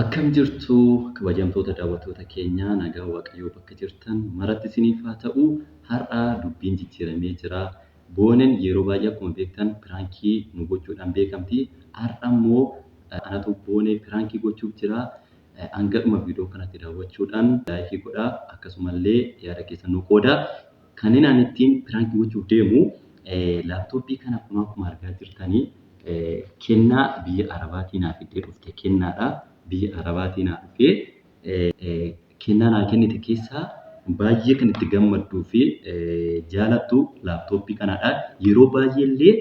Akkam jirtu kabajamtoota daawwattoota keenyaa, nagaa Waaqayyoo bakka jirtan maratti isiniif haa ta'u. Har'a dubbiin jijjiiramee jira. Booneen yeroo baay'ee akkuma beektan piraankii nu gochuudhaan beekamti. Har'a immoo anatu Boonee piraankii gochuuf jira. Hanga dhuma viidiyoo kanatti daawwachuudhaan laayikii godhaa, akkasumallee yaada keessan nu qoodaa. Kanneen ani ittiin piraankii gochuuf deemu laaptooppii kana akkuma argaa jirtanii kennaa biyya Arabaatii naa fiddee dhufte kennaadha. Biyya Arabaatii naa dhufee kennaa naa kennite keessaa baay'ee kan itti gammadduu fi jaalattu laaptooppii kanadha. Yeroo baay'ee illee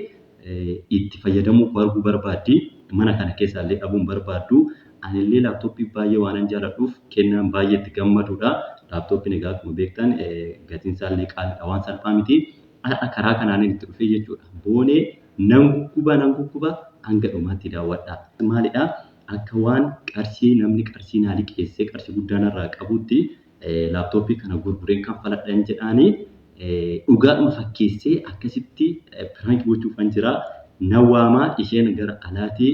itti fayyadamuu koo arguu barbaaddi. Mana kana keessaa illee dhabuu hin barbaaddu. Anillee laaptooppii baay'ee waanan jaaladhuuf kennaan baay'ee itti gammadudha. Laaptooppiin egaa akkuma beektan gatiin isaa illee qaaliidha, waan salphaa miti. Har'a karaa kanaanin itti dhufee jechuudha. Boonee nan gugguba nan gugguba hanga dhumaatti daawwadha. Maalidha? Akka waan qarshii namni qarshii naa liqeessee qarshii guddaa narraa qabutti laaptooppii kana gurgureen kanfaladhan jedhaani dhugaadhuma fakkeessee akkasitti piraank gochuufan jira. Nan waamaa, isheen gara alaatii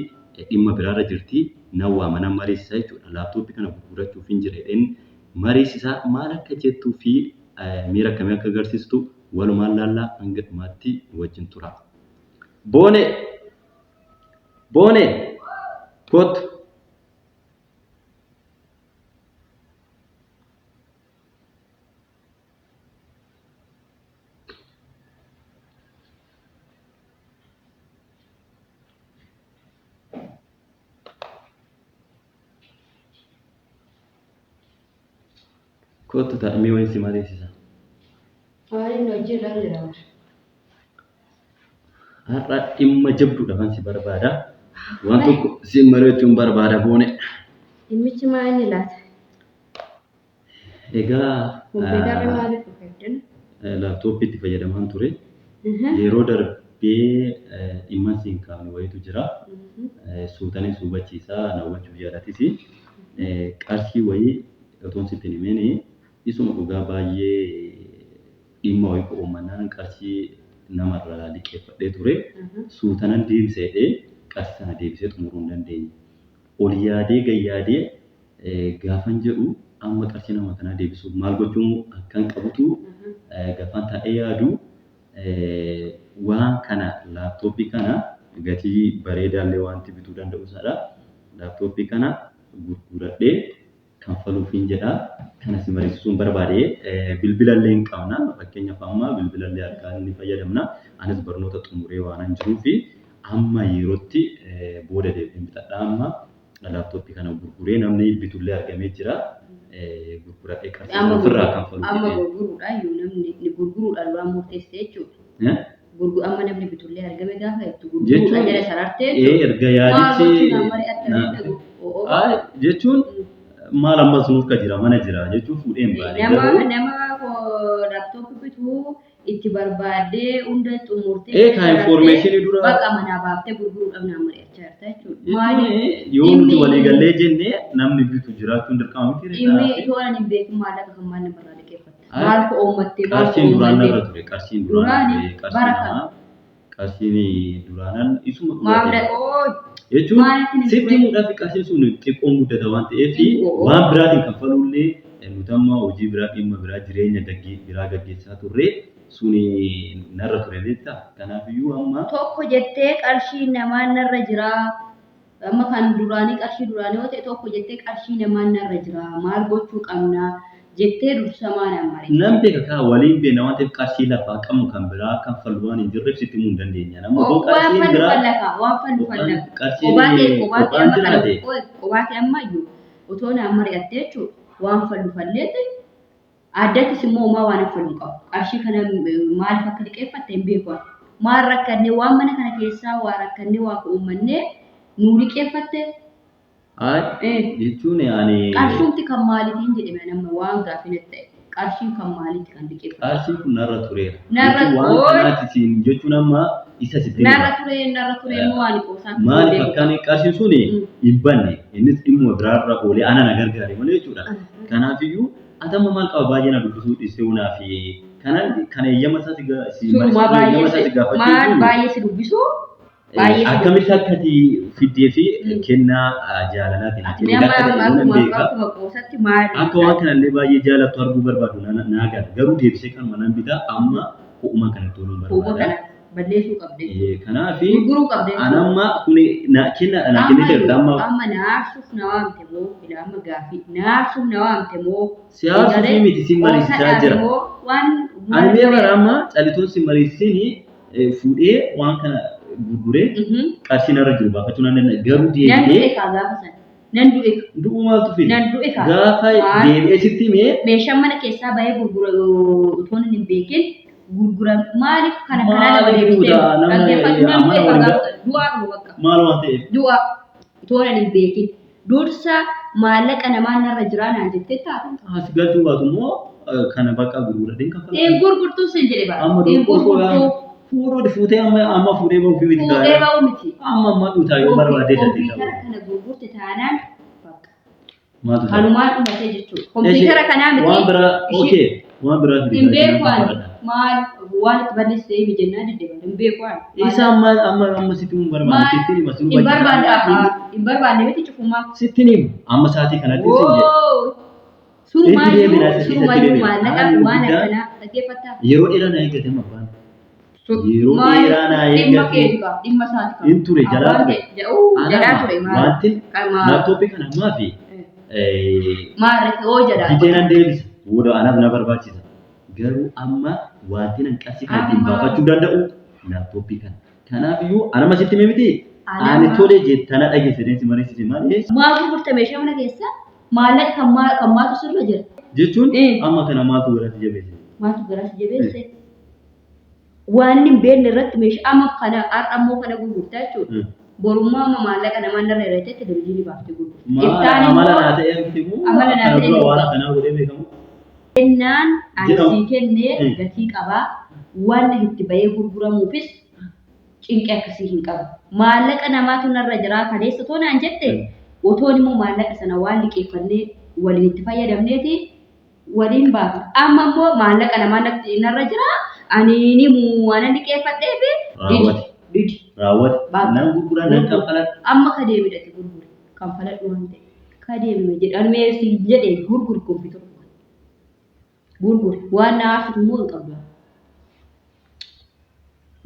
dhimma biraarra jirti. Nan waama, nan mariisisa jechuudha. Laaptooppii kana gurgurachuufin jira jedheen mariisisa. Maal akka jettuu fi miira akkamii akka agarsiistu walumaan laallaa, hanga dhumaatti nu wajjin tura. Boonee! Boonee! Kottu! Kottu taa'imee wayii si mariisisa. Waan inni hojii irra jira. Har'a dhimma jabduudhaafan si barbaada. Waan tokko si mari'achuun barbaada Boone. Dhimmichi maa inni laata? Egaa Kompiitarri maaliif dhufe iddina? Laaptooppii itti fayyadamaan ture. Yeroo darbee dhimma siin kaafne wayiitu jira. Suutanin si hubachiisa, na hubachuuf yaalatis. Qarshii wayii otoon sitti hin himiin isuma dhugaa baay'ee dhimma wayii koo uummannaan qarshii namarraa liqeeffadhee ture. Suutanan deebisa jedhee qarshii sana deebisee xumuruu hin dandeenye. Ol yaadee gad yaadee gaafan jedhu amma qarshii nama kanaa deebisuuf maal gochuu akkan qabutu gaafan taa'ee yaadu, waan kana laaptooppii kana gatii bareedaallee wanti bituu danda'u isadha. Laaptooppii kana gurguradhee kanfaluufin jedha. Kana si mariisisuun barbaade. Bilbilallee hin qabna. Fakkeenyaaf amma bilbilallee harkaan ni fayyadamna. Anis barnoota xumuree waanan jiruufi amma yerootti booda deebi'een bitadha. Amma laaptooppii kana gurguree namni bitullee argamee jira. Gurguradhee qarshii Amma ofirraa kanfaluuf amma jedhee. gurguruudha iyyuu namni ni gurguruudha duraan murteessite jechuudha. Amma namni bitullee argame gaafa jettu gurguruudha Jechuun jala sarartee ee jechuudha. erga Maal yaadichi gochuun aan mari'atte na beektu? O'oo. Ay, jechuun maal ammas nurka jira, mana jira jechuun fuudhee hin baane Nama garuu nama laaptooppii bituu itti barbaaddee hunda xumurtee ee jala kaa sarartee informeeshinii dura baqa manaa baaftee gurguruudhaaf naan mari'achaa jirta jechuudha. Jechuun Maaliif yoo nuti dhimmi walii gallee jenne namni bitu jiraachuun dirqama miti ree dhimmi kanaaf. itoo ani hin beekin maallaqa kan maal namarraa liqeeffatta? Ay, Maal koo uummattee maal koo qarshiin duraan uummattee? narra ture, qarshiin duraan Duraani ture, qarshii bara kam? namaa qarshiin duraanan isuma Maaf dhugate. dhaqoo Jechuun maalitti ni sitti ture? himuudhaaf qarshiin sun xiqqoon guddata waan ta'eef O'oo. waan biraatiin kanfaluullee nuti amma hojii biraa dhimma biraa jireenya biraa gaggeessaa turre suni narra ture beektaa. Kanaafiyyuu amma Tokko jettee qarshii namaa narra jiraa. Amma kan duraanii qarshii duraanii yoo ta'e tokko jettee qarshii namaa narra jiraa. Maal gochuu qabnaa jettee dursamaa naan mari'atte. Nan beeka kaa, waliin beekna waan ta'eef qarshii lafaa qabnu kan biraa kanfallu waan hin jirreef sitti himuu hin dandeenya. Nama otoo Waan qarshiin fallu biraa fallaka, waan fallu qophaan fallaka. qarshiin Qobaa kee qobaa kee qophaan amma kana jiraate qobaa kee amma iyyuu otoo naan mari'atte jechuudha. Waan fallu falleetti addattis immoo homaa waan fallu hin qabu. Qarshii kana maaliif akka liqeeffatte hin beeku ani. Maal rakkannee waan mana kana keessaa waa rakkannee waa uumannee nuu liqeeffatte. Ay, jechuun ani Qarshiin kan maaliitiin jedhame nama waan gaafii natti ta'e. Qarshiin kan maaliitti kan liqeeffate? Qarshiin kun narra tureera. Narra Jechuun waan ooy kanaati siin jechuun amma isa sitti narra hima. ture narra ture immoo waan qoosaan Maaliif deemu akkaan qaba. qarshiin sun hin banne, innis dhimmuma biraarra oolee ana na gargaare malee jechuudha. Kanaafiyyuu ati amma maal qaba baay'ee na dubbisuu dhiistee hunaa fi kana kana eeyyama isaa si Sunumaa eeyyama baay'ee isaa si si gaafachuu maal jechuun baay'ee si dubbisu? Baay'ee si Akkamitti akka ati fiddee fi Mm. kennaa jaalalaatiin Ati mee amma akka amma ta'e nan akkuma beeka. akkuma qoosatti maali? Akka waan kanallee baay'ee jaalattu arguu barbaadu naa gala. Garuu deebisee kanuma nan bitaa amma ko'uma kanatti ooluun Huuba barbaada. kana balleessuu qabde. Kanaafi Gurguruu qabde. ani amma kuni na kennaadha naa kennite jirta amma Amma na aarsuuf na waamte moo ila amma gaaffii na aarsuuf na waamte moo si aarsuuf miti si mariisisaa jira. moo waan Ani mee bara amma calituun si mariisisini fuudhee waan kana gurguree qarshii narra jiru baafachuu nan danda'a. Garuu Nan du'e deebi'ee kaa gaafa sana. Nan du'e kaa. du'uu maaltu fide? Nan du'e kaa. Gaafa Maal? deebi'ee sitti himee Meeshaan mana keessaa bahee gurgura otoo inni hin beekin gurguran maaliif kana kanaa nama Maaliif deebistee duuta? Nama dhaggeeffatu nan amana du'e kaa waliin gaafa sana. Du'aa dhufu bakka. maal waan ta'eef? Du'a otoo inni hin beekin. Dursa maallaqa namaa narra jiraa naan jettee taate. As galchuu baatu immoo kana bakka gurguradheen kaffala. Hin gurgurtuu sin jedhe bara. Amma Hin du'uu gurgurtuu. fuudhuu fuutee amma amma fuudhee bahuuf miti Fuudhee gaara. ba'u miti. Amma amma dhutaa yoo barbaadee Kompiitara dandeessa. kana gurgurte taanaan bakka. Maaltu ta'a? Kanumaan dhumatee jechuudha. Kompiitara kanaa miti. Waan biraa okay waan biraa fidi. Hin beeku ani. Maal waan itti balleessite himi jennaan didde bara. Hin beeku ani. Isa amma amma amma sitti hin barbaanne sitti hima si Hin barbaanne abbaa. Hin barbaanne miti cufumaa. Sitti hima amma sa'aatii kanatti sin jedhe. Woo! Surumaayyuu deebina, itti surumaayyuu deebina. maallaqa Ani waan guddaa- akkanaa dhaggeeffattaa. Yeroo dheeraa na eeggate amma abbaan. Yeroo Maal dheeraa na dhimma eeggate. keeti qaba dhimma isaati qaba. Hin ture, jalaa Abbaan ture. ta'e jalaa ture maal? Wanti Kan maal? laaptooppii kana ammaa fi Maal oo jalaa. bitee nan deebisa. Booda anaaf na barbaachisa. Garuu amma wanti nan qarshii kan ittiin Amma- baafachuu danda'u laaptooppii kana. Kanaaf iyyuu anama sitti hime miti. Anama- Ani tolee jettana dhageesse deemsi mariisise malee. Maal gurgurta meeshaa mana keessa maallaqa kan kan maatu sirra jira. Jechuun amma kana maaltu godhati jabeesse? Maaltu garaa si jabeesse? Waan hin beekne irratti meeshaa amma kana har'a immoo kana gurgurtaa jechuudha. Borummaa amma maallaqa namaan narra irratti televizyiinii baaftee gurgurta. Maal Iftaan amala immoo naa ta'e miti moo Amala naa kana ta'e dura waan miti. akkanaa godhee beekamu? Kennaan ani Jedhamu. sii kenne gatii qabaa. Waan itti bahee gurguramuufis cinqii akkasii hin qabu. Maallaqa namaatu narra jiraa kaleessa otoo naan jette otoon immoo maallaqa sana waan liqeeffannee waliin itti fayyadamneeti waliin baafna. Amma immoo maallaqa namaa natti narra jira ani ni muu waan liqeeffadhee fi didi Raawwate. didi. Raawwate. Baafna. Nan gurgura nan kanfaladha. Amma ka deemidhati gurguri kanfaladhu waan ta'e ka deemime jedhan mee si jedhe gurguri kompiitara gurguri waan na aarsitu immoo hin qabdu.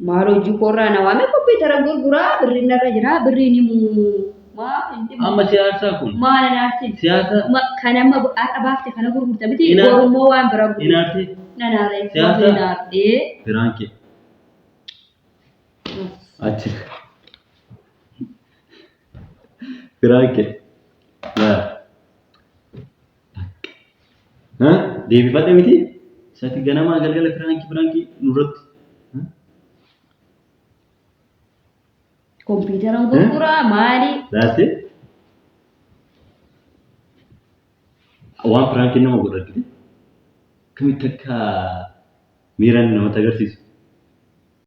Maal hojii koorraa na waame kompiitara gurguraa birriin narra jira birriin himuu maa hin dhibu. Amma siyaasa kun Maal na aarsin? siyaasa Kan amma har'a baafte kana gurgurta miti Ina- borummoo waan bira gurgurta. inaarti Nan aaree Siyaasa- nan aaree. firaankii achi firaankii yaa deebifadhe miti sati ganamaa galgala firaankii firaankii nurratti Kompiitaran gurguraa maali? Laatte waan firaankii nama godhu argite kamitti akka miira inni namatti agarsiisu.